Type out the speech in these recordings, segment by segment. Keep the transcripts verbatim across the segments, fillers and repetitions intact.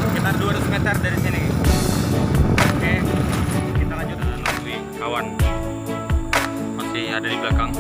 Sekitar dua ratus meter dari sini. Oke, kita lanjut. Nungguin kawan masih ada di belakang.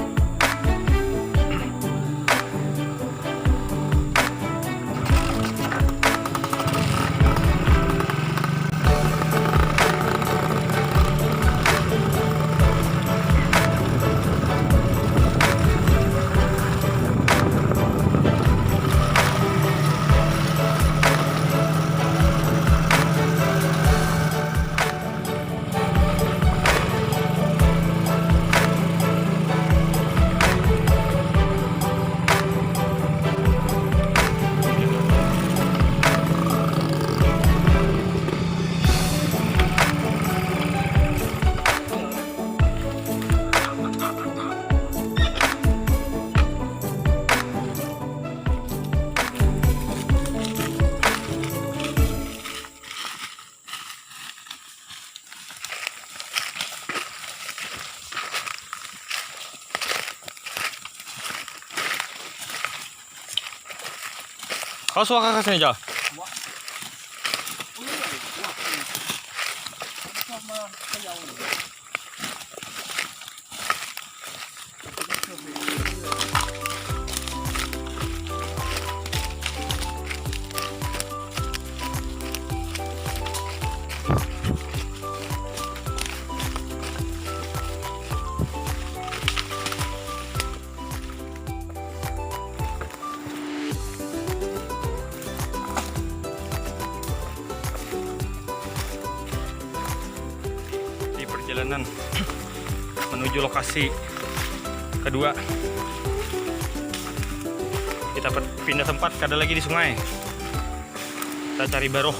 Kau suaka ka sini, Jal? Di perjalanan menuju lokasi kedua, kita pe-, pindah tempat, kada lagi di sungai. Kita cari baruh.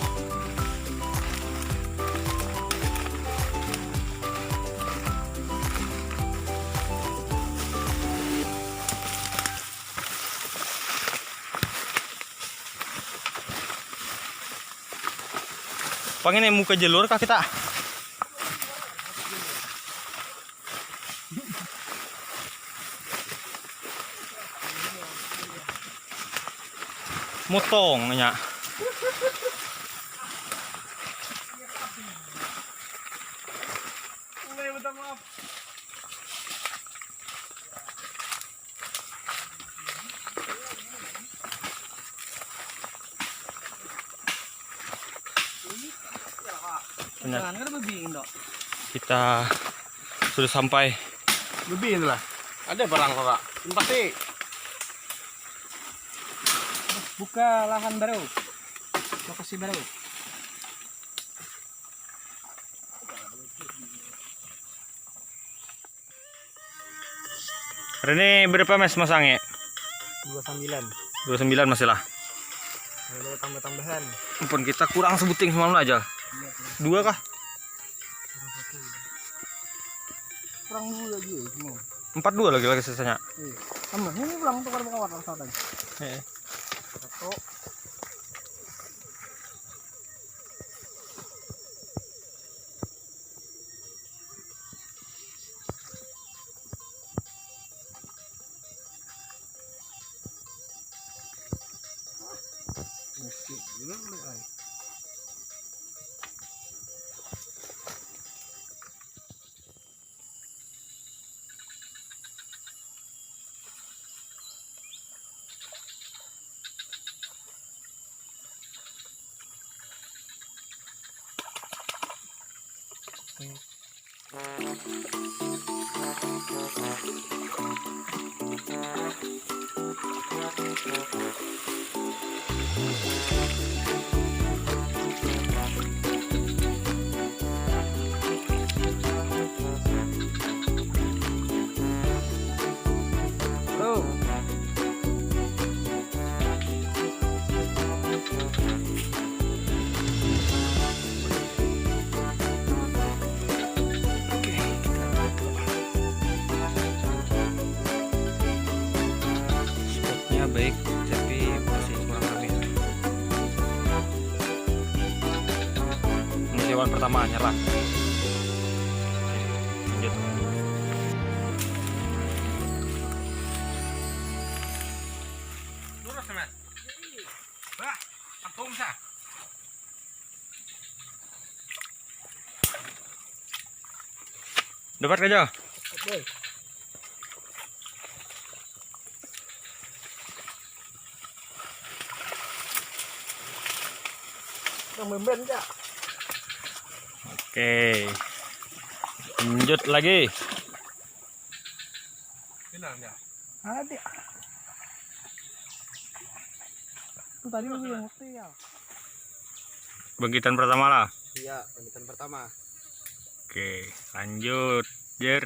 Pang ini muka jalur kah kita? Motong nya. Benar. Jangan kan babi, Indo. Kita sudah sampai. Babi itulah. Ada barang kok, Kak. Ini pasti. Buka lahan baru. Lokasi baru. Hari ini berapa, Mas, masangnya? Dua sembilan. Dua sembilan masih lah. Ada tambah-tambahan. Ampun, kita kurang sebuting semalam aja. Iya, kurang. Dua kah? Kurang satu. Kurang dua lagi ya, semua. Empat dua lagi, lagi sisanya. Iya. Tambah. Ini pulang tukar kawan, kawan. Heeh. Satu. Musik gila boleh ai. Bro. Oke, kita lihat dulu. Spotnya baik, tapi masih kurang rame. Ini hewan pertama, nyerah. Lanjut. Lurus, Mas. Bah, ampung sah. Dapat aja. Nang memben ja. Oke. Lanjut lagi. Ada. Itu tadi lu yang waktu ya. Bangkitan pertama lah. Iya, bangkitan pertama. Oke, lanjut, Jer.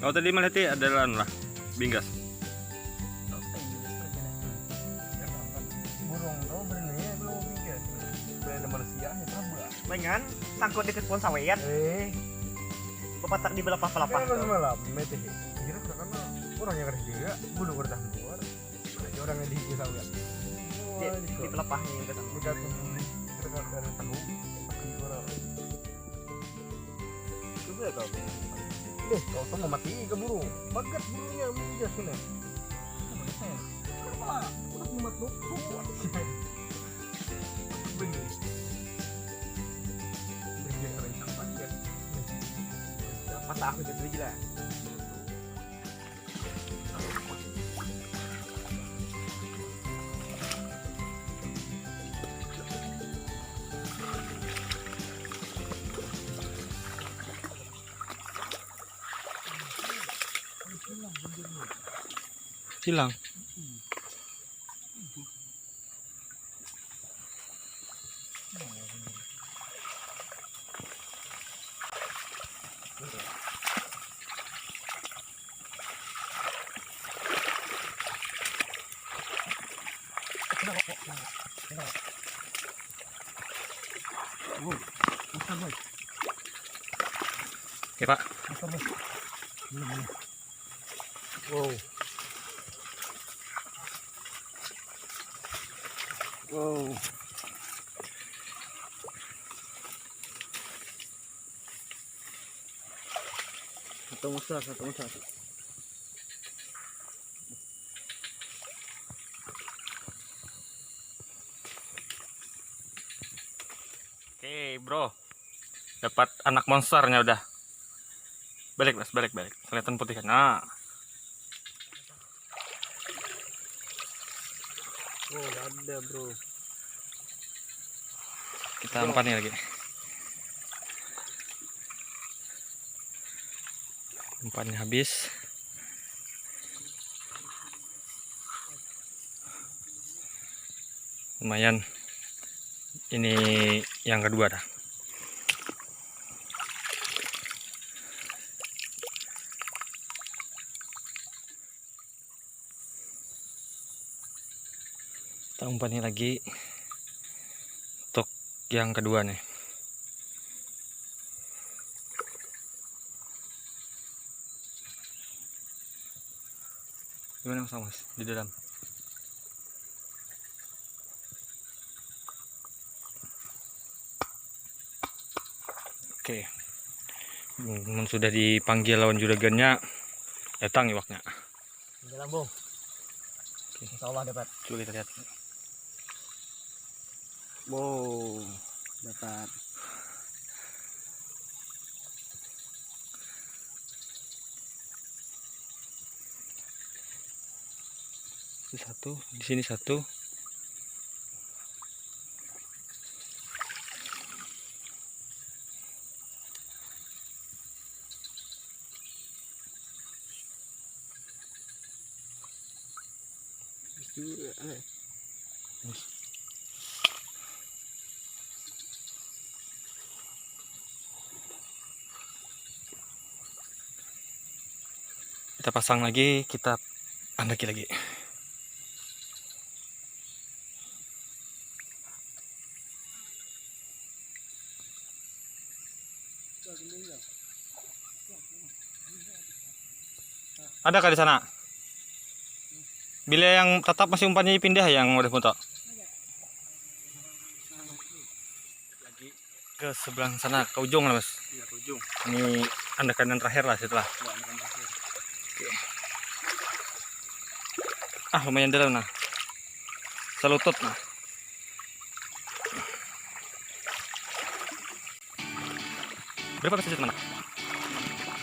Kau tadi melihat ada lah bingkas. Burung tuh berenangnya belum bingkas. Ada manusia ya, tabrak. Lengan sangkut di kepon sawean. Eh. Bapatak di belah papa-papa. Kan semalam mete. Kira karena orangnya kerja juga, bulu bertahan keluar. Ada orangnya di sawean. Di, di pelepahnya yang ketemu. Kita tuh kita kan dari tahu. Tapi orang Coba kau. Deh, kau tuh mau mati ke burung. Bagat burungnya mau dia sini. Kenapa? Udah mumat tuh. Bener. Bener, bener, bener. Patah aku jatuh gila. Hilang. Oke, Pak. Wow. Wow. Satu besar, satu besar. Oke, bro. Dapat anak monsternya udah. Balik, Mas, balik, balik. Kelihatan putih kan. Nah. Oh, ada, bro. Kita umpan nih lagi. Umpannya habis. Lumayan. Ini yang kedua dah. Kita umpannya lagi untuk yang kedua nih. Gimana, Mas Thomas, di dalam? Oke. Mun sudah dipanggil lawan juragannya, datang iwaknya. Udah lambung. Insya Allah dapat. Coba kita lihat. Wow, dapat. Itu satu, di sini satu. Kita pasang lagi, kita andaki lagi. Ada kah di sana? Bila yang tetap masih umpannya pindah yang udah muto. Lagi ke sebelah sana, ke ujung lah, Mas. Iya, ke ujung. Ini andakan yang terakhir lah setelah. Ya, ini kan Ah, lumayan dalam nah. Selutut nah. Berapa besar itu, mana?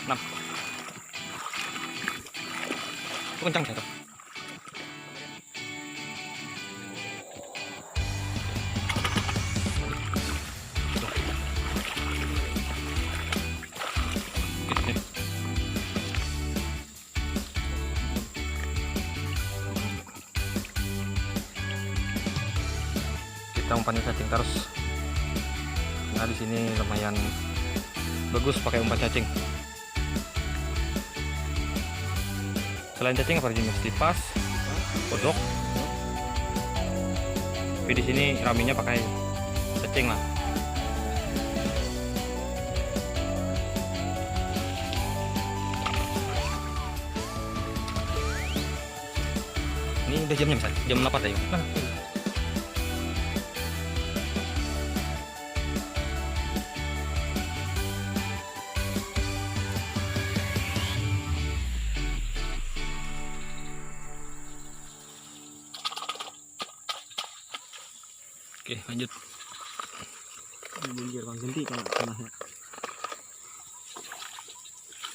Enam. Itu kencang sih itu. Kita umpannya cacing terus. Nah, di sini lumayan bagus pakai umpan cacing. Selain cacing apa lagi, Mas? Tipas, kodok. Tapi di sini raminya pakai cacing lah. Ini udah jamnya, Mas? Jam delapan tadi. Nah, oke, lanjut. Ini bunjir, Bang. Ganti kalau kena ya.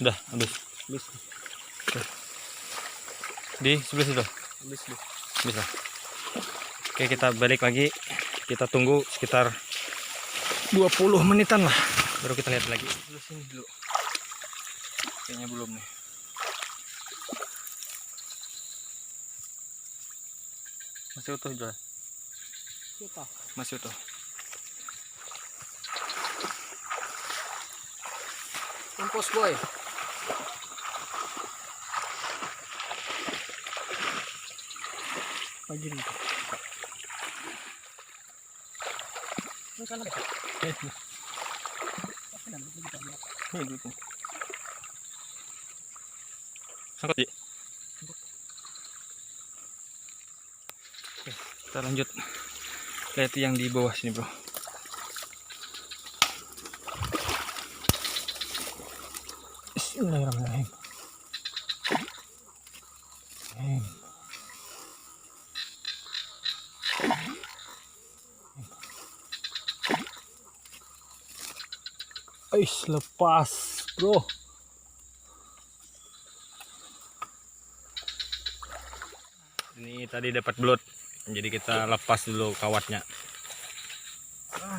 Udah, habis. Habis. Oke. Di sebelah situ. Habis, habis. Habis lah. Oke, kita balik lagi. Kita tunggu sekitar dua puluh menitan lah. Baru kita lihat lagi. Sebelah sini dulu. Kayaknya belum nih. Masih utuh, Jol. Kita. Masih utuh. Mampus, boy. Pagi nih. Ini sana deh. Eh, ini. Ini dulu. Sangkut, Ji. Oke, kita lanjut lihat yang di bawah sini, Bro. Bismillahirrahmanirrahim. Em. Ais, lepas, Bro. Ini tadi dapat belut. Jadi kita lepas dulu kawatnya.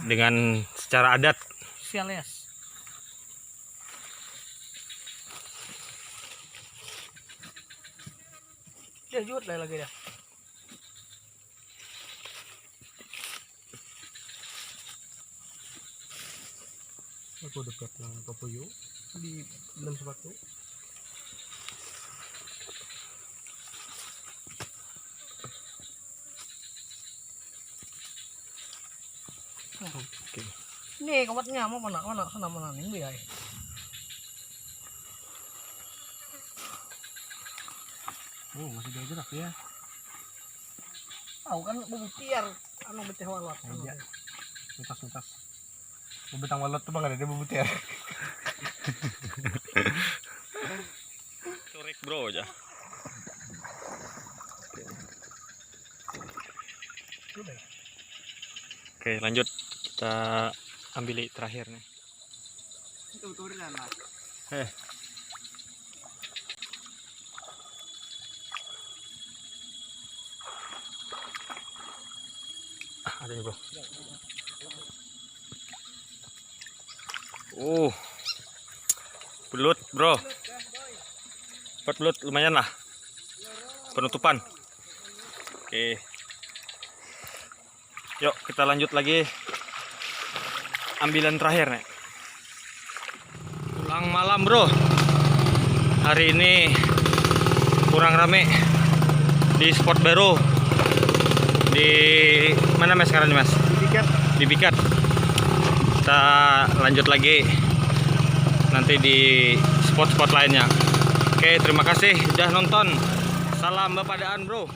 Dengan secara adat. Sial, yes. Dia juut lah lagi dah. Aku dekat nang papuyu di dalam sepatu. Oke. Ini kawatnya mau mana, mana, sana mana nih, ya. Oh, masih ada jarak ya. Tahu kan, bubutiar, anu, beceh walot. Iya. Mitos, mitos. Bebetang walot tuh, Bang, ada dia bubutiar. Curik, Bro, aja. Oke, lanjut. Kita ambil terakhir nih. Itu tuh, Ran, lah. Eh. Ah, ada nih, Bro. Uh. Belut, Bro. Dapat belut lumayan lah. Penutupan. Oke. Yuk, kita lanjut lagi ambilan terakhir nih. Pulang malam, Bro. Hari ini kurang rame di spot baru. Di mana, Mas, sekarang nih, Mas? Di Bikat. Di Bikat. Kita lanjut lagi nanti di spot-spot lainnya. Oke, terima kasih udah nonton. Salam bepadaan, Bro.